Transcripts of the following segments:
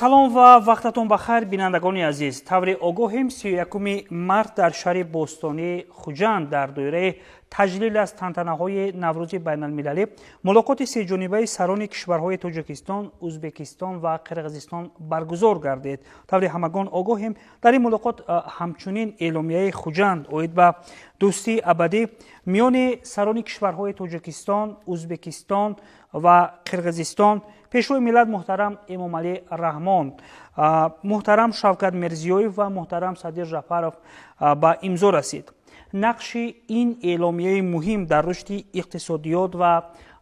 Салом ва вақтатон ба хайр, бинандагони азиз. Таври огоҳем, 31 март дар шаҳри бостонии Хуҷанд дар доираи таҷлил аз тантанаҳои Наврӯзи байналмилалӣ мулоқоти сеҷонибаи сарони кишварҳои Тоҷикистон, Ӯзбекистон ва Қирғизистон баргузор гардид. Таври ҳамагон огоҳем, дар ин мулоқот ҳамчунин эъломияи Хуҷанд оид ба дӯстии абадӣ миёни сарони кишварҳои Тоҷикистон, Ӯзбекистон ва Қирғизистон, Пешвои миллат муҳтарам Эмомалӣ Раҳмон, муҳтарам Шавкат Мирзиёев ва муҳтарам Садир Жапаров ба имзо расид. Нақши ин эъломияи муҳим дар рушди иқтисодиёт ва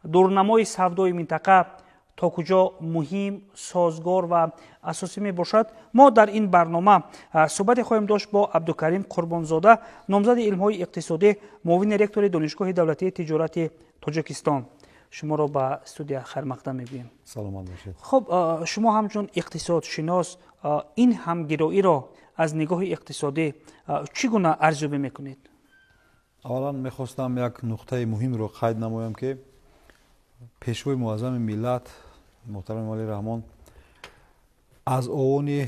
дурнамои савдои минтақа то куҷо муҳим, созгор ва асосӣ мебошад, мо дар ин барнома суҳбате хоҳем дошт бо Абдукарим Қурбонзода, номзади илмҳои иқтисодӣ, муовини ректори Донишгоҳи давлатии тиҷорати Тоҷикистон. Шуморо ба студия хайрмақдам мегӯем. Саломат бошед. Хуб, шумо ҳамчун иқтисодшинос ин ҳамгироиро аз нигоҳи иқтисодӣ чӣ гуна арзёбӣ мекунед? Аввалан мехостам як нуқтаи муҳимро қайд намоям, ки Пешвои муаззами миллат муҳтарам Эмомалӣ Раҳмон аз овони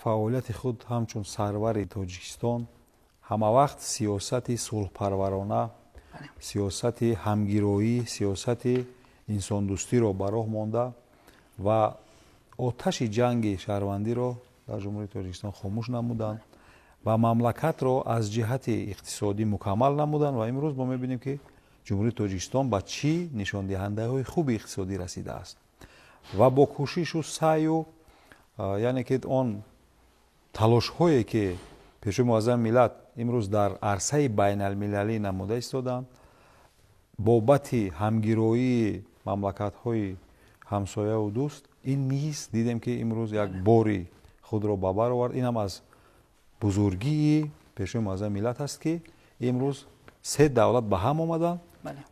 фаъолияти худ ҳамчун сарвари Тоҷикистон ҳамавақт сиёсати сулҳпарварона, сиёсати ҳамгироӣ, сиёсати инсондӯстиро ба роҳ монда ва оташи ҷанги шаҳрвандиро дар Ҷумҳурии Тоҷикистон хомӯш намуданд ва мамлакатро аз ҷиҳати иқтисодӣ мукаммал намуданд. Ва имрӯз мо мебинем, ки Ҷумҳурии Тоҷикистон ба чӣ нишондиҳандаҳои хуби иқтисодӣ расидааст ва бо кӯшишу саъю, яъне ки он талошҳое, ки Пешвои муаззами миллат имрӯз дар арсаи байналмилалӣ намуда истоданд бобати ҳамгироии мамлакатҳои ҳамсояву дӯст, ин низ дидем, ки имрӯз як бори худро ба бар овард. Инам аз бузургии Пешвои муаззами миллат аст, ки имрӯз се давлат ба ҳам омаданд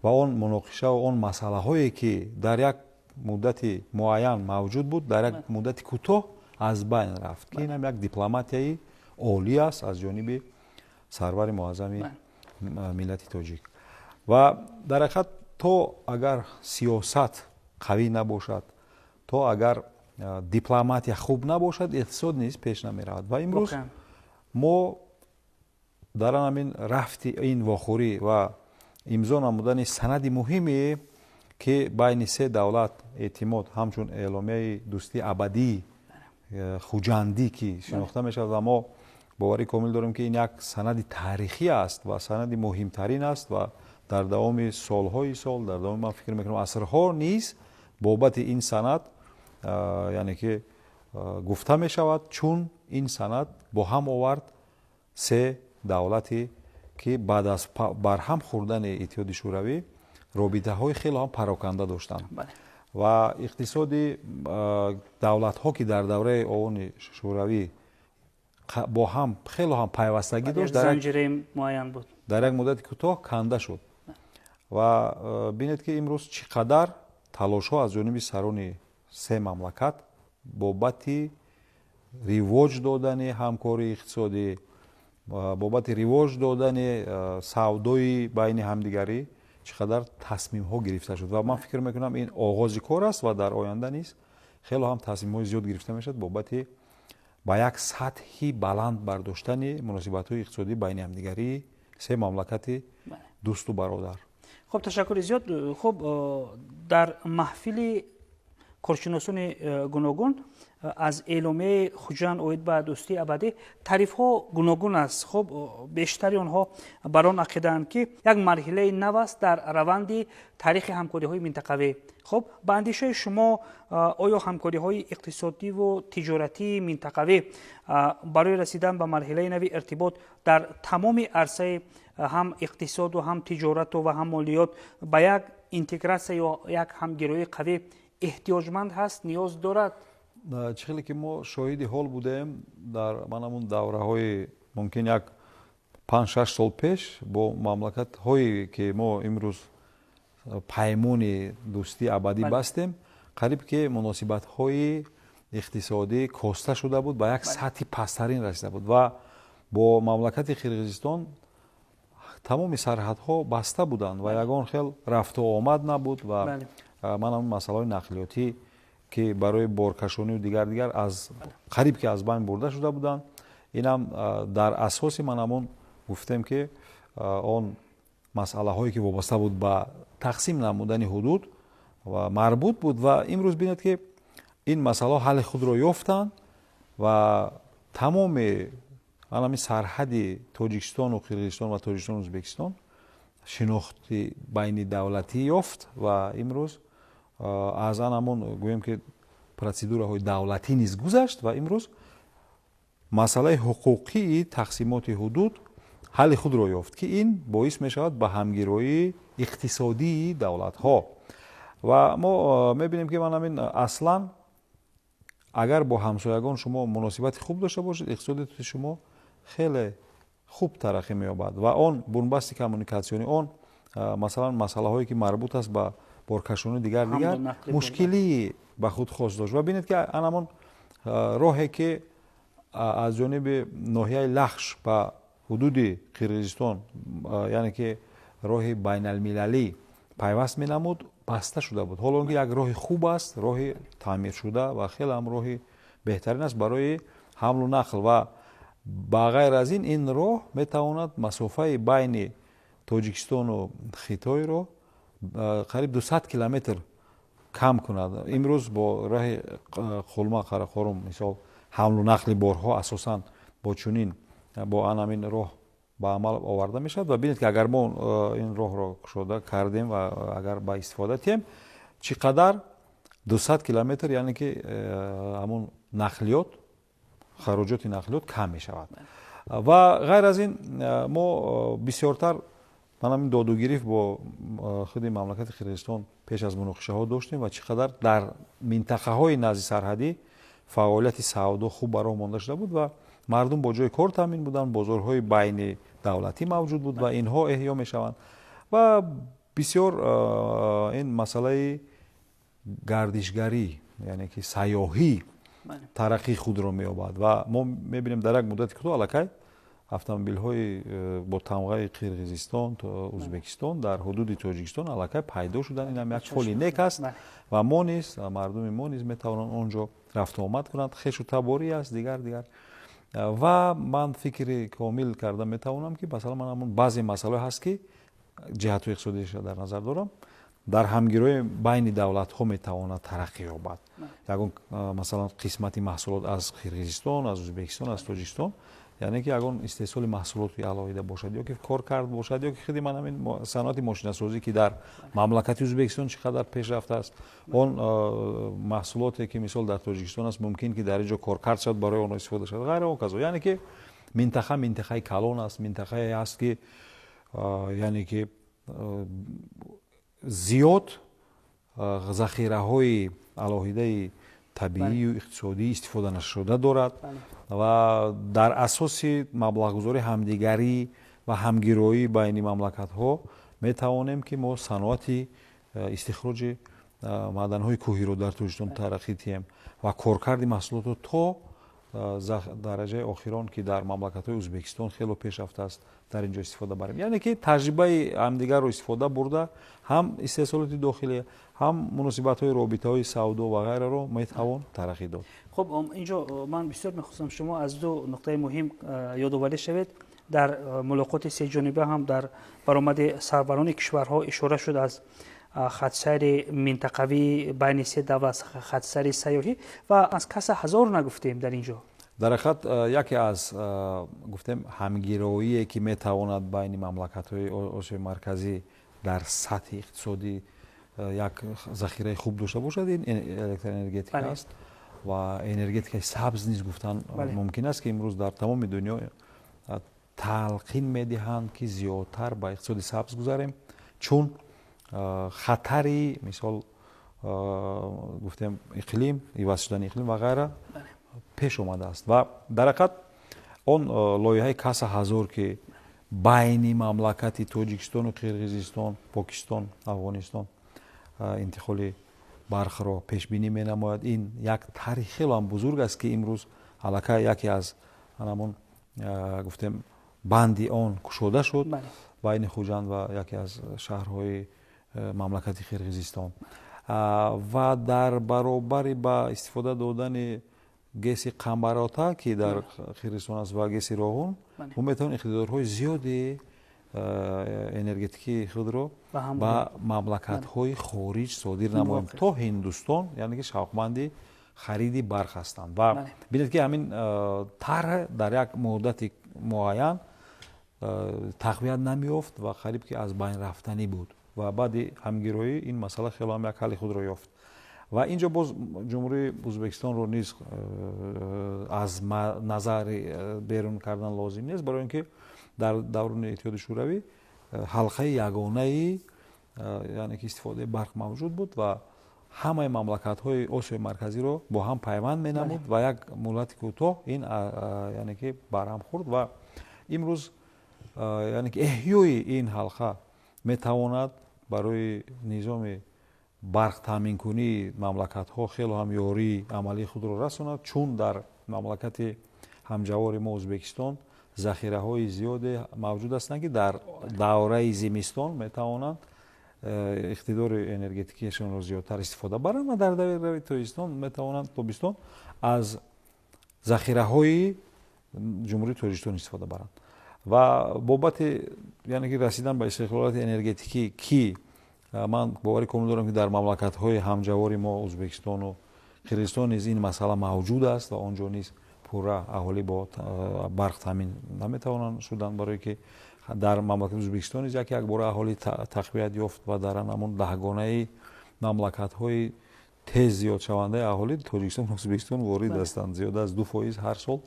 ва он муноқишаву он масъалаҳое, ки дар як муддати муайян мавҷуд буд, дар як муддати кӯтоҳ аз байн рафт, ки инам як дипломатияи олӣ аст аз ҷониби сарвари муаззами миллати тоҷик. Ва дар ҳақиқат, то агар сиёсат қавӣ набошад, то агар дипломатия хуб набошад, иқтисод низ пеш намеравад. Ва имрӯз мо дар ҳамин рафти ин вохӯрӣ ва имзо намудани санади муҳиме, ки байни се давлат эътимод, ҳамчун эъломияи дӯстии абадии хуҷандӣ, ки шинохта мешавад, ва мо боварӣ комил дорем, ки ин як санади таърихӣ аст ва санади муҳимтарин аст ва дар давоми солҳои сол, дар давоми, ман фикр мекунам, асрҳо низ бобати ин санад, яъне ки, гуфта мешавад, чун ин санад бо ҳам овард се давлате, ки баъд аз барҳам хӯрдани Иттиҳоди Шӯравӣ робитаҳои хеле ҳам пароканда доштанд ва иқтисоди давлатҳо, ки дар давраи овони Шӯравӣ бо ҳам хеле ҳам пайвастагӣ дошт, муайян буд, дар як муддати кӯтоҳ канда шуд. Ва бинед, ки имрӯз чӣ қадар талошҳо аз ҷониби сарони се мамлакат бобати ривоҷ додани ҳамкории иқтисодӣ, бобати ривоҷ додани савдои байни ҳамдигарӣ чӣ қадар тасмимҳо гирифта шуд. Ва ман фикр мекунам, ин оғози кор аст ва дар оянда низ хеле ҳам тасмимҳои зиёд гирифта мешавад бобати ба як сатҳи баланд бардоштани муносибатҳои иқтисодӣ байни ҳамдигарии се мамлакати дӯсту бародар. Хуб, ташаккури зиёд. Хуб, дар маҳфили коршиносони гуногун аз эъломияи Хуҷанд оид ба дӯстии абадӣ таърифҳо гуногун аст. Хуб, бештари онҳо бар он ақидаанд, ки як марҳилаи нав аст дар раванди таърихи ҳамкориҳои минтақавӣ. Хуб, ба андешаи шумо, оё ҳамкориҳои иқтисодиву тиҷоратии минтақавӣ барои расидан ба марҳилаи нави иртибот дар тамоми арсаи ҳам иқтисоду, ҳам тиҷорату ва ҳам молиёт ба як интегратсия ё як ҳамгироии қавӣ эҳтиёҷманд ҳаст, ниёз дорад? Чӣ хеле ки мо шоҳиди ҳол будем, дар ман ҳамун давраҳои, мумкин, як 5-6 сол пеш бо мамлакатҳое, ки мо имрӯз паймони дӯстии абадӣ бастем, қариб ки муносибатҳои иқтисодӣ коста шуда буд, ба як сатҳи пасттарин расида буд ва бо мамлакати Қирғизистон тамоми сарҳадҳо баста буданд ва ягон хел рафту омад набуд ва ман ҳамун масъалаҳои нақлиётӣ. ки барои боркашонию дигар дигар аз қариб ки аз байн бурда шуда буданд. Инам дар асоси ман ҳамон гуфтем, ки он масъалаҳое, ки вобаста буд ба тақсим намудани ҳудуд ва марбут буд. Ва имрӯз бинед, ки ин масъалаҳо ҳалли худро ёфтанд ва тамоми анами сарҳади Тоҷикистону Қирғизистон ва Тоҷикистону Ӯзбекистон шинохти байнидавлатӣ ёфт. Ва имрӯз аз ан ҳамон, гӯем ки, процедураҳои давлатӣ низ гузашт ва имрӯз масъалаи ҳуқуқии тақсимоти ҳудуд ҳалли худро ёфт, ки ин боис мешавад ба ҳамгироии иқтисодии давлатҳо. Ва мо мебинем, ки ман ҳамин аслан агар бо ҳамсоягон шумо муносибати хуб дошта бошед, иқтисодиёти шумо хеле хуб тараққӣ меёбад. Ва он бунбасти коммуникатсионӣ, он масалан масъалаҳое, ки марбут аст ба боркашонӣ, дигар дигар, мушкилии ба худ хос дошт. Ва бинед, ки анамон роҳе, ки аз ҷониби ноҳияи Лахш ба ҳудуди Қирғизистон, яъне ки роҳи байналмилалӣ, пайваст менамуд, баста шуда буд, ҳоло он ки як роҳи хуб аст, роҳи таъмиршуда ва хеле ҳам роҳи беҳтарин аст барои ҳамлу нақл. Ва ба ғайр аз ин, ин роҳ метавонад масофаи байни Тоҷикистону Хитойро қариб 200 километр кам кунад. Имрӯз бо роҳи Қулма Қарақорум, мисол, ҳамлу нақли борҳо асосан бо чунин, бо анамин роҳ ба амал оварда мешавад. Ва бинед, ки агар мо ин роҳро кушода кардем ва агар ба истифода диҳем, чӣ қадар 200 километр, яъне ки ҳамон нақлиёт, хароҷоти нақлиёт кам мешавад. Ва ғайр аз ин, мо бисёртар ман ҳамин додугирифт бо худи мамлакати Қирғизистон пеш аз муноқишаҳо доштем ва чӣ қадар дар минтақаҳои назди сарҳадӣ фаъолияти савдо хуб ба роҳ монда шуда буд ва мардум бо ҷои кор таъмин буданд, бозорҳои байни давлатӣ мавҷуд буд ва инҳо эҳё мешаванд. Ва бисёр ин масъалаи гардишгарӣ, яъне ки сайёҳӣ, тараққии худро меёбад. Ва мо мебинем, дар як муддати кӯтоҳ аллакай автомобилҳои бо тамғаи Қирғизистон то Ӯзбекистон дар ҳудуди Тоҷикистон аллакай пайдо шуданд. Инам як фоли нек аст ва мо низ, мардуми мо низ метавонанд он ҷо рафтуомад кунанд, хешу таборӣ аст, дигар дигар. Ва ман фикри комил карда метавонам, ки масалан ман ҳамон баъзе масъалаҳое ҳаст, ки ҷиҳатҳои иқтисодиша дар назар дорам, дар ҳамгироии байни давлатҳо метавонад тараққӣ ёбад. Ягон, масалан, қисмати маҳсулот аз Қирғизистон, аз Ӯзбекистон, аз Тоҷикистон, яъне ки ягон истеҳсоли маҳсулоти алоҳида бошад ё ки коркард бошад, ё ки худи ман ҳамин саноати мошинасозӣ, ки дар мамлакати Ӯзбекистон чӣ қадар пешрафта аст, он маҳсулоте, ки мисол дар Тоҷикистон аст, мумкин ки дар ин ҷо коркард шавад, барои онҳо истифода шавад, ғайра оказо. Яъне ки минтақа минтақаи калон аст, минтақае аст, ки яъне ки зиёд захираҳои алоҳидаи табиию иқтисодӣ истифода нашуда дорад. Ва дар асоси маблағгузори ҳамдигарӣ ва ҳамгироӣ байни мамлакатҳо метавонем, ки мо саноати истихроҷи маъданҳои кӯҳиро дар Тоҷикистон тараққӣ диҳем ва коркарди маҳсулотро то дараҷаи охирон, ки дар мамлакатҳои Ӯзбекистон хело пешрафтааст, дар ин ҷо истифода барем. Яъне ки таҷрибаи ҳамдигарро истифода бурда, ҳам истеҳсолоти дохилӣ, ҳам муносибатҳои робитаҳои савдо ва ғайраро метавон тараққӣ дод. Хуб, инҷо ман бисёр мехостам шумо аз ду нуқтаи муҳим ёдоварӣ шавед. Дар мулоқоти сеҷониба ҳам дар баромади сарварони кишварҳо ишора шуд аз хатсайри минтақавии байни се давлат, хатсайри сайёҳӣ, ва аз Каса 1000 нагуфтем дар ин ҷо. Дар ҳақиқат, яке аз, гуфтем, ҳамгироие, ки метавонад байни мамлакатҳои Осиёи Марказӣ дар сатҳи иқтисодӣ як захираи хуб дошта бошад, ин электроэнергетика аст ва энергетикаи сабз низ гуфтан мумкин аст, ки имрӯз дар тамоми дунё талқин медиҳанд, ки зиёдтар ба иқтисоди сабз гузарем, чун хатари, мисол, гуфтем, иқлим, иваз шудани иқлим ва ғайра пеш омадааст. Ва дар ҳақиқат он лоиҳаи Каса 1000, ки байни мамлакати Тоҷикистону Қирғизистон, Покистон, Афғонистон интиқоли барқро пешбинӣ менамояд, ин як тарҳи хело ҳам бузург аст, ки имрӯз аллакай яке аз ҳамон, гуфтем, банди он кушода шуд байни Хуҷанд ва яке аз шаҳрҳои мамлакати Қирғизистон. Ва дар баробари ба истифода додани ГЭСи Қамбарота, ки дар Қирғизистон аст, ва ГЭСи Роғун, мо метавонем иқтидорҳои зиёди энергетикии худро ба мамлакатҳои хориҷ содир намоем, то Ҳиндустон, яъне ки шавқманди хариди барқ ҳастанд. Ва бинед, ки ҳамин тарҳ дар як муддати муайян тақвият намеёфт ва қариб ки аз байн рафтанӣ буд, ва баъди ҳамгироӣ ин масъала хело ҳам як ҳалли худро ёфт. Ва инҷо боз Ҷумҳурии Ӯзбекистонро низ аз назари берун кардан лозим нест, барои ин ки дар даврони Иттиҳоди Шӯравӣ ҳалқаи ягонаи, яъне ки истифодаи барқ мавҷуд буд ва ҳамаи мамлакатҳои Осиёи Марказиро бо ҳам пайванд менамуд, ва як муҳлати кӯтоҳ ин, яъне ки, барҳам хӯрд. Ва имрӯз, яъне ки, эҳёи ин ҳалқа метавонад барои низоми барқ таъминкунии мамлакатҳо хело ҳам ёрии амалии худро расонад, чун дар мамлакати ҳамҷавори мо, Ӯзбекистон, захираҳои зиёде мавҷуд ҳастанд, ки дар давраи зимистон метавонанд иқтидори энергетикиашонро зиёдтар истифода баранд ва дар давраи тобистон метавонанд, тобистон, аз захираҳои Ҷумҳурии Тоҷикистон истифода баранд. Ва бобати, яъне ки, расидан ба истиқлолияти энергетикӣ, ки ман бовари комил дорам, ки дар мамлакатҳои ҳамҷавори мо, Ӯзбекистону Қирғизистон, низ ин масъала мавҷуд аст ва он ҷо низ пурра аҳолӣ бо барқ таъмин наметавонанд шудан, барое ки дар мамлакати Ӯзбекистон низ яке якбора аҳолӣ тақвият ёфт ва дар ҳамон 10-гонаи мамлакатҳои тез зиёдшавандаи аҳолӣ Тоҷикистон, Ӯзбекистон ворид ҳастанд. Зиёда аз 2% ҳар сол,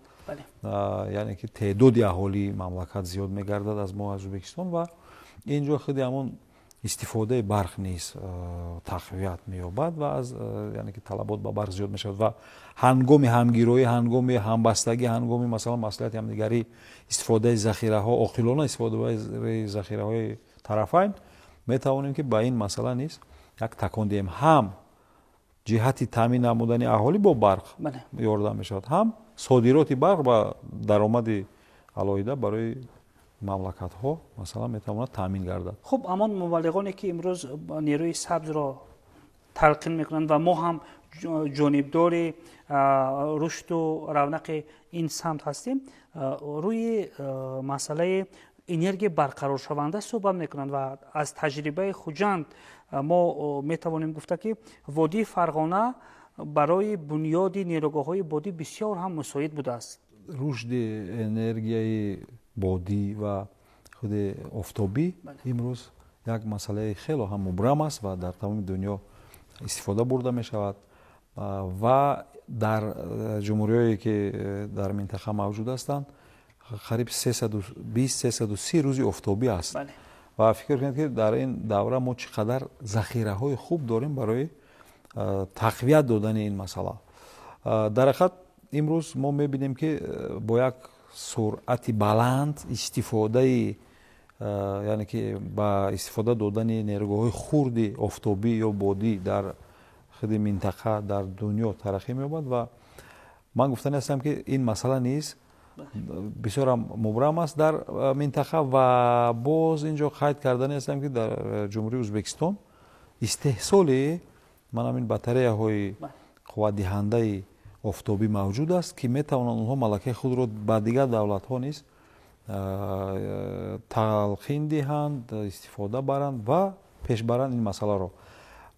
яъне ки, теъдоди аҳолии мамлакат зиёд мегардад аз мо, аз Ӯзбекистон. Ва ин ҷо худи ҳамон истифодаи барқ низ тақвият меёбад ва аз, яъне ки, талабот ба барқ зиёд мешавад. Ва ҳангоми ҳамгироӣ, ҳангоми ҳамбастагӣ, ҳангоми, масалан, маслиҳати ҳамдигарӣ, истифодаи захираҳо, оқилона истифодаи захираҳои тарафайн, метавонем, ки ба ин масъала низ як такон диҳем. Ҳам ҷиҳати таъмин намудани аҳолӣ бо барқ ёрдам мешавад, ҳам содироти барқ ба даромади алоҳида барои мамлакатҳо, масалан, метавонад таъмин гардад. Хуб, ҳамон мубаллиғоне, ки имрӯз нерӯи сабзро талқин мекунанд ва мо ҳам ҷонибдори рушду равнақи ин самт ҳастем, рӯи масъалаи энергия барқароршаванда суҳбат мекунанд. Ва аз таҷрибаи Хуҷанд мо метавонем гуфта, ки водии Фарғона барои бунёди нерӯгоҳҳои бодӣ бисёр ҳам мусоид будааст. Рушди энергияи бодӣ ва худи офтобӣ имрӯз як масъалаи хело ҳам мубрам аст ва дар тамоми дунё истифода бурда мешавад. Ва дар ҷумҳуриҳое, ки дар минтақа мавҷуд ҳастанд, қариб 320, 330 рӯзи офтобӣ аст. Ва фикр кунед, ки дар ин давра мо чӣ қадар захираҳои хуб дорем барои тақвият додани ин масъала. Дар ҳақиқат, имрӯз мо мебинем, ки бо як суръати баланд истифодаи, яъне ки, ба истифода додани нерӯгоҳҳои хурди офтобӣ ё бодӣ дар худи минтақа, дар дунё тараққӣ меёбад. Ва ман гуфтани ҳастам, ки ин масъала низ бисёрам мубрам аст дар минтақа. Ва боз ин ҷо қайд кардани ҳастам, ки дар Ҷумҳурии Ӯзбекистон истеҳсоли ман ҳамин батареяҳои қувватдиҳандаи офтобӣ мавҷуд аст, ки метавонанд онҳо малакаи худро ба дигар давлатҳо низ талқин диҳанд, истифода баранд ва пеш баранд ин масъаларо.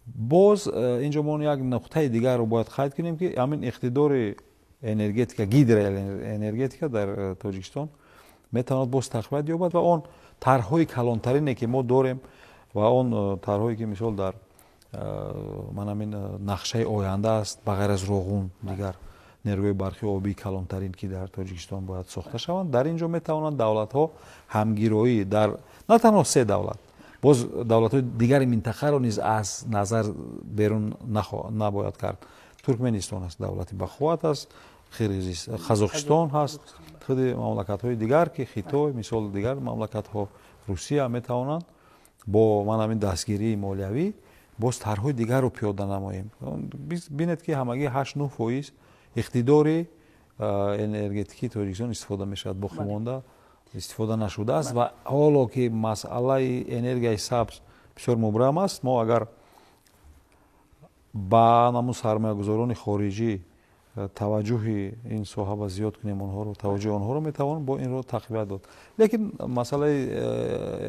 Боз ин ҷо мо як нуқтаи дигарро бояд қайд кунем, ки ҳамин иқтидори энергетика, гидроэнергетика дар Тоҷикистон метавонад боз тақвият ёбад. Ва он тарҳҳои калонтарине, ки мо дорем, ва он тарҳое, ки, мисол, дар ман ҳамин нақшаи оянда аст, ба ғайр аз Роғун дигар нерӯгоҳи барқи обии калонтарин, ки дар Тоҷикистон бояд сохта шаванд, дар ин ҷо метавонанд давлатҳо ҳамгироӣ дар на танҳо се давлат, боз давлатҳои дигари минтақаро низ аз назар берун набояд кард. Туркменистон аст, давлати бақувват аст, Қазоқистон ҳаст, худи мамлакатҳои дигар, ки Хитой, мисол, дигар мамлакатҳо, Русия, метавонанд бо ман ҳамин дастгирии молиявӣ боз тарҳҳои дигарро пиёда намоем. Бинед, ки ҳамагӣ 8-9% иқтидори энергетикии Тоҷикистон истифода мешавад, боқӣ монда истифода нашудааст. Ва ҳоло ки масъалаи энергияи сабз бисёр мубрам аст, мо агар Ба ҳамун сармоягузорони хориҷӣ таваҷҷӯҳи ин соҳа ба зиёд кунем, онҳоро, таваҷҷӯҳи онҳоро метавон бо инро тақвият дод. Лекин масъалаи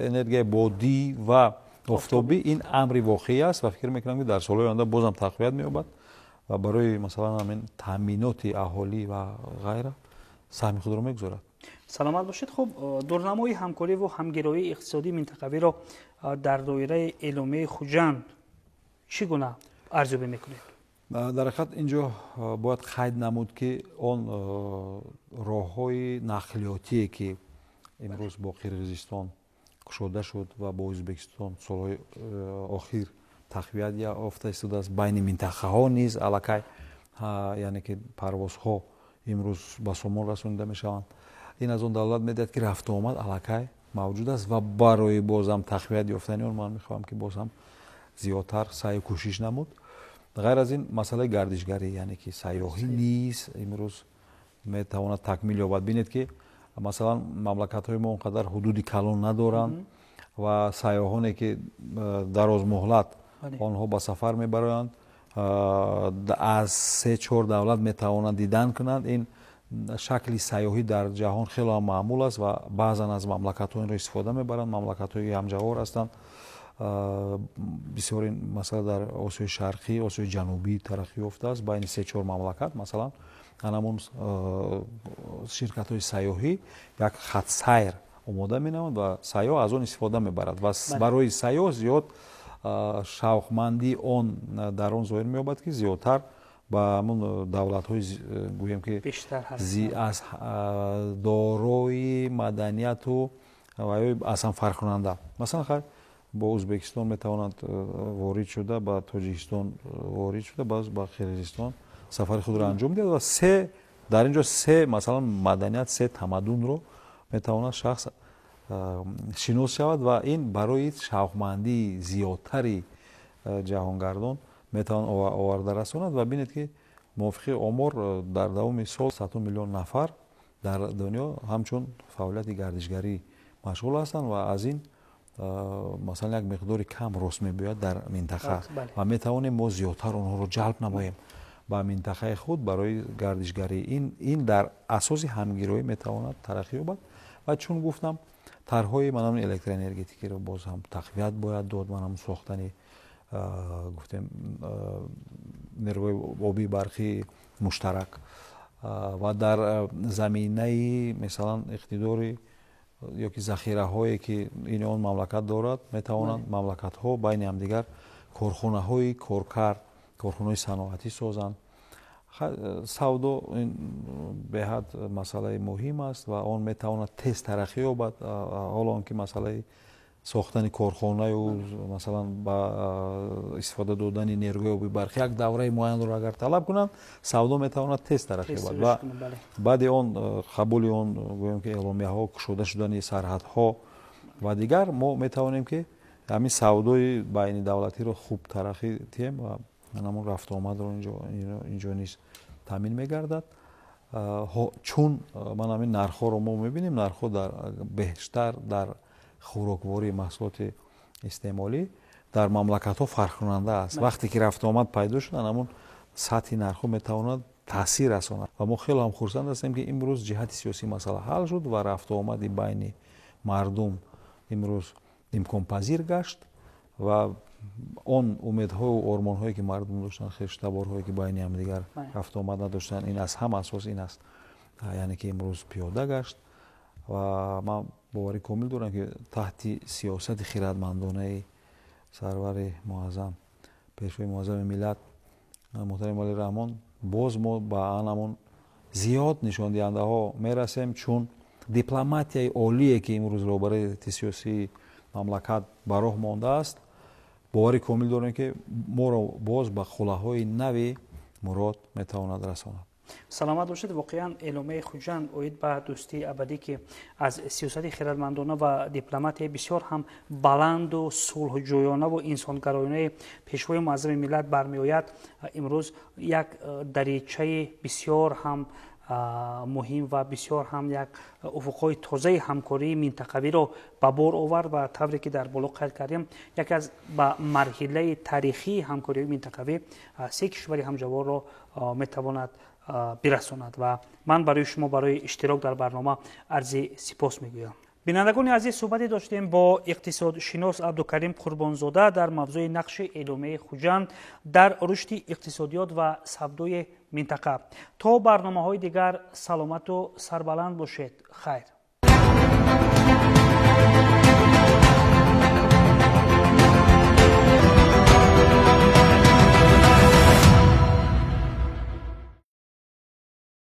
энергияи бодӣ ва офтобӣ ин амри воқеӣ аст ва фикр мекунам, ки дар солҳои оянда бозам тақвият меёбад ва барои, масалан, ҳамин таъминоти аҳолӣ ва ғайра саҳми худро мегузорад. Саломат бошед. Хуб, дурнамои ҳамкориву ҳамгироии иқтисодии минтақавиро дар доираи Эъломияи Хуҷанд чӣ гуна арзёбӣ мекунед? Дар ҳақиқат, ин ҷо бояд қайд намуд, ки он роҳҳои нақлиётие, ки имрӯз бо Қирғизистон кушода шуд ва бо Ӯзбекистон солҳои охир тақвият ёфта истодааст, байни минтақаҳо низ аллакай, яъне ки парвозҳо имрӯз ба сомон расонида мешаванд, ин аз он далолат медиҳад, ки рафтуомад аллакай мавҷуд аст ва барои бозам тақвият ёфтани он ман мехоҳам, ки боз ҳам зиёдтар саъю кӯшиш намуд. Ғайр аз ин, масъалаи гардишгарӣ, яъне ки сайёҳӣ низ имрӯз метавонад такмил ёбад. Бинед, ки масалан мамлакатҳои мо он қадар ҳудуди калон надоранд ва сайёҳоне, ки дарозмуҳлат онҳо ба сафар мебароянд, аз се чор давлат метавонанд дидан кунанд. Ин шакли сайёҳӣ дар ҷаҳон хеле ҳам маъмул аст ва баъзан аз мамлакатҳо инро истифода мебаранд, мамлакатҳое ҳамҷавор ҳастанд. Бисёр ин масъала дар Осиёи Шарқӣ, Осиёи Ҷанубӣ тараққӣ ёфтааст. Байни се чор мамлакат, масалан, анамун ширкатҳои сайёҳӣ як хатсайр омода менамояд ва сайёҳ аз он истифода мебарад ва барои сайёҳ зиёд шавқмандии он дар он зоҳир меёбад, ки зиёдтар ба ҳамун давлатҳои, гӯем ки, аз дорои маданияту ва аз ҳам фарқкунанда, масалан, хайр, бо Ӯзбекистон метавонанд ворид шуда, ба Тоҷикистон ворид шуда, баъз ба Қирғизистон сафари худро анҷом диҳад ва се дар ин ҷо се, масалан, маданият, се тамаддунро метавонад шахс шинос шавад ва ин барои шавқмандии зиёдтари ҷаҳонгардон метавон оварда расонад. Ва бинед, ки мувофиқи омор дар давоми сол садҳо миллион нафар дар дунё ҳамчун фаъолияти гардишгарӣ машғул ҳастанд ва аз ин, масалан, як миқдори кам рост мебиёяд дар минтақа ва метавонем мо зиёдтар онҳоро ҷалб намоем ба минтақаи худ барои гардишгарӣ. Ин дар асоси ҳамгироӣ метавонад тараққӣ ёбад. Ва чун гуфтам, тарҳҳои манам электроэнергетикиро боз ҳам тақвият бояд дод, манам сохтани, гуфтем, нерӯгоҳи обии барқии муштарак ва дар заминаи, масалан, иқтидори ёки захираҳое, ки ин он мамлакат дорад, метавонанд мамлакатҳо байни ҳамдигар корхонаҳои коркард, корхонаҳои саноатӣ созанд. Савдо ин беҳад масъалаи муҳим аст ва он метавонад тез тараққӣ ёбад. Ҳоло он ки масъалаи сохтани корхонаю, масалан, ба истифода додани нерӯгоҳи оби барқӣ як давраи муайянро агар талаб кунанд, савдо метавонад тез тараққӣ ёбад. Ва баъди он қабули он, гӯем ки, эъломияҳо, кушода шудани сарҳадҳо ва дигар, мо метавонем, ки ҳамин савдои байнидавлатиро хуб тараққӣ диҳем ва ҳамон рафтуомадро инҷо низ таъмин мегардад. Чун ман ҳамин нархҳоро мо мебинем, нархҳо дар бештар дар хӯроквории, маҳсулоти истеъмолӣ дар мамлакатҳо фарқкунанда аст. Вақте ки рафтуомад пайдо шуд, ҳамон сатҳи нархҳо метавонад таъсир расонад. Ва мо хеле ҳам хурсанд ҳастем, ки имрӯз ҷиҳати сиёсӣ масъала ҳал шуд ва рафтуомади байни мардум имрӯз имконпазир гашт ва он умедҳою ормонҳое, ки мардум доштанд, хештаборҳое, ки байни ҳамдигар рафтуомад надоштанд, ин аз ҳама асос ин аст, яъне ки имрӯз пиёда гашт. Ва ман боварӣ комил дорам, ки таҳти сиёсати хирадмандонаи сарвари муаззам, пешвои муаззами миллат муҳтарам Эмомалӣ Раҳмон, боз мо ба анамон зиёд нишондиҳандаҳо мерасем, чун дипломатияи олие, ки имрӯз роҳбарияти сиёсии мамлакат ба роҳ мондааст, боварӣ комил дорем, ки моро боз ба қуллаҳои нави мурод метавонад расонад. Саломат бошед. Воқеан, Эъломияи Хуҷанд оид ба дӯстии абадӣ, ки аз сиёсати хирадмандона ва дипломатияи бисёр ҳам баланду сулҳҷӯёнаву инсонгароёнаи пешвои муаззами миллат бармеояд, имрӯз як даричаи бисёр ҳам Муҳим ва бисёр ҳам як уфуқҳои тозаи ҳамкории минтақавиро ба бор овард ва тавре ки дар боло қайд кардем, яке аз ба марҳилаи таърихии ҳамкориҳои минтақавӣ се кишвари ҳамҷаворро метавонад бирасонад. Ва ман барои шумо барои иштирок дар барнома арзи сипос мегӯям. Бинандагони азиз, суҳбате доштем бо иқтисодшинос Абдукарим Қурбонзода дар мавзӯи нақши Эъломияи Хуҷанд дар рушди иқтисодиёт ва савдои минтақа. То барномаҳои дигар саломату сарбаланд бошед. Хайр.